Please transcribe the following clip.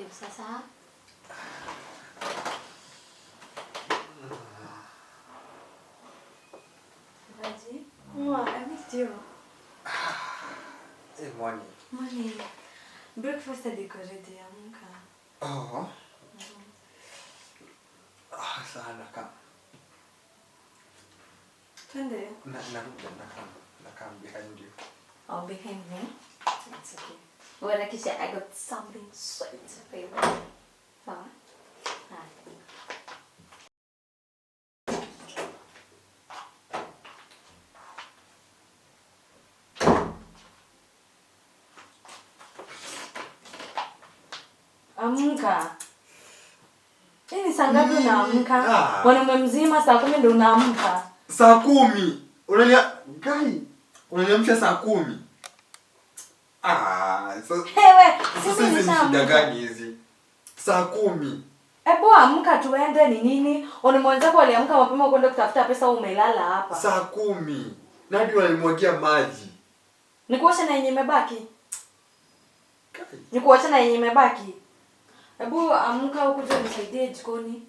You sasa. Raji. Mwah, I missed you. Hey, morning. Morning. Breakfast iko ready, amka. Oh. Ah, sana ka. Twende. Na nakuja na behind you. Oh, behind me. It's okay. Well, Akisha, I got something sweet for you. Sawa? Haya. Amka. Hii ni saa ngapi unaamka? Ah. Mwanaume mzima saa 10 ndio unaamka. Saa 10? Unania guy, unaniamsha saa 10? Ah, Hewe, sasa sisi hizi ni nishaamka. shida gani hizi? Saa 10. Ebu amka tuende ni nini? Una mwenzako aliamka mapema kwenda kutafuta pesa, wewe umelala hapa. Saa 10. Nani walimwagia maji? Nikuoshe na yenye imebaki. Kai. Nikuoshe na yenye imebaki. Ebu amka ukuje unisaidie jikoni.